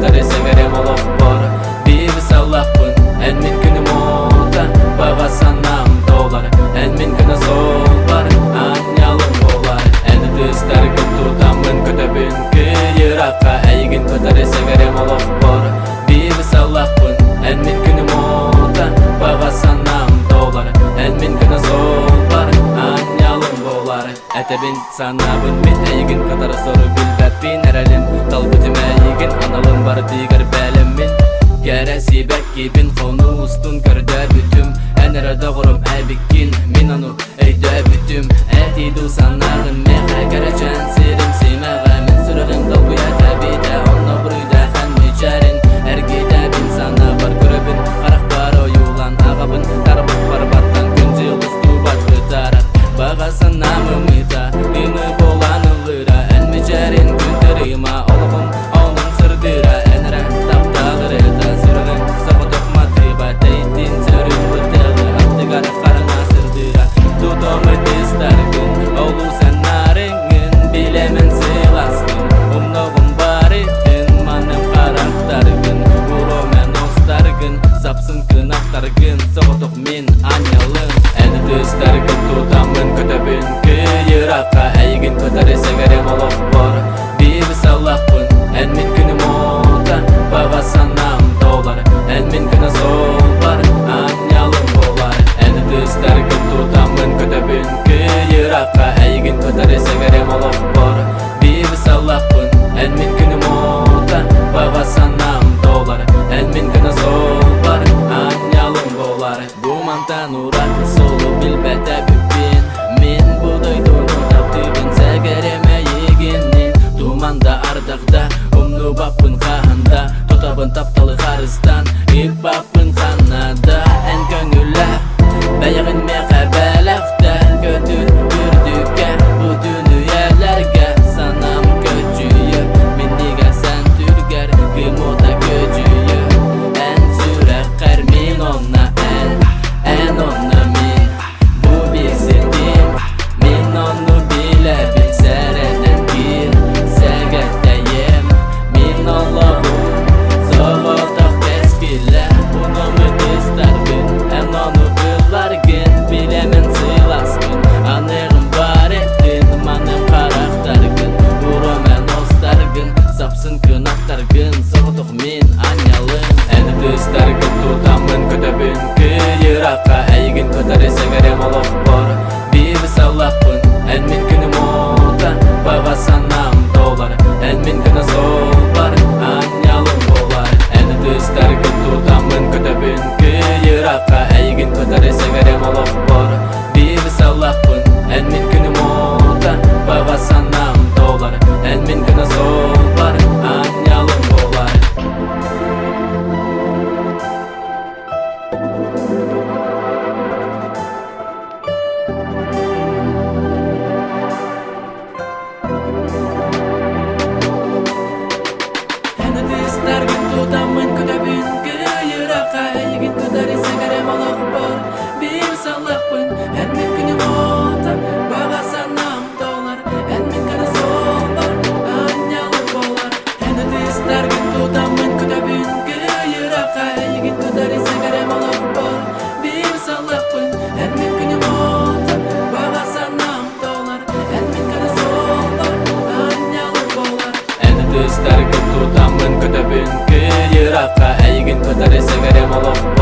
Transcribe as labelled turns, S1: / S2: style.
S1: кытары сэгэрэм олохпор Биир саллахпын, эн мин күнүм уота Баҕа санаам туолар, эн мин гына суолбар Аанньалым буолар Эн ытыстаргын тутаммын көтөбүн Кыйырахха эйигин кытары сэгэрэм олохпор Биир саллахпын, эн мин күнүм уота Баҕа санаам туолар, эн мин гына суолбар Аанньалым буолар Этэбин, санаабын мин эйигин кытары сору билбэппин Эрэлим, талбытым эйигин, аналым барытыгар бэлэммин Кэрэ сибэккибин хонуу устун көрдөөбүтүм Эн эрэ доҕорум эбиккин, мин ону өйдөөбүтүм Этии дуу санааҕын миэхэ кэрэчээн сирим симэҕэ Мин сүрэҕим долгуйа тэбиитэ, онно буруйдаах эн мичээрин Эргитэбин санаабар көрөбүн, харахпар ойуулан аҕабын Тарбахпар баттан күн дьыл устубат ытарар Баҕа санаам ымыыта, ымыы буолан ыллыыра Эн мичээрин күн тырыма, олоҕум онон сырдыыра Эн эрэ таптал ырыата, сүрэҕим соҕотох матыыба Тэйдин сөрүн бытыалы, аттыгар хараҥа сырдыыра Тутум ытыстаргын, олус анаарыҥҥын Билэмин сыласкын, умнугум барытын Маным харахтаргын, уруомэн устаргын Сапсын кынаттаргын, соҕотох мин аанньалым Эн ытыстаргын тутаммын көтөбүн Кыйырахха эйигин кытары сэгэрэм олохпор Биир саллахпын, эн мин күнүм уота Баҕа санаам туолар, эн мин гына суолбар Аанньалым буолар Эн ытыстаргын тутаммын көтөбүн Кыйырахха эйигин кытары сэгэрэм олохпор Биир саллахпын, эн мин күнүм уота Баҕа санаам туолар, эн мин гына суолбар Аанньалым буолар Бу мантан ураты суолу билбэтэ бүппүн Мин бу дойдуну таптыыбын сэгэрим эйигиннин Туманда ардахта умнубаппын хаһан да Тутабын тапталы харыстан ыыппаппын ханна да Эн көҥүлэ бэйэҕин миэхэ бэлэхтэ Көтүт үрдүккэ бу түүн үйэлэргэ Санаам көччүйэ минньигэс эн түргэр Кымыта көдьүйэ эн сүрэххэр мин онно эн, эн онно мин Бу биир ситим, мин ону билэбин Сэрэнэн киир, сэгэтэйиэм Мин олоҕум соҕотох кэскилэ Уном ытыстаргын, эн ону ылларгын Билэмин сыласкын, аныгын бар этин Маным харахтаргын, уром эн остаргын Сапсын кынаттаргын, соҕотох мин аанньалым Эн ытыстаргын тутаммын көтөбүн Кыйырахха эйигин кытары сэгэрэм олохпор Биир саллахпын, эн мин күнүм уота Баҕа санаам туолар, эн мин гына суолбар Аанньалым буолар Эн ытыстаргын тутаммын көтөбүн Кыйырахха эйигин кытары сэгэрэм олохпор Биир саллахпын, эн мин күнүм уота Баҕа санаам туолар, эн мин гына суолбар Аанньалым буолар Эн ытыстаргын тутаммын көтөбүн Кыайырахха эйигин кытары сэгэрэм олохпор Биир саллахпын эн мин күнүм уота Баҕа санаам туолар эн мин кыра суолбар Аанньалым буолар Эн ытыстаргын тутаммын көтөбүн Кыайырахха эйигин кытары сэгэрэм олохпор Биир саллахпын эн мин күнүм уота Баҕа санаам туолар эн мин кыра суолбар Аанньалым буолар Эн ытыстаргын тутаммын көтөбүн Кыйырахха эйигин кытары сэгэрэм олохпор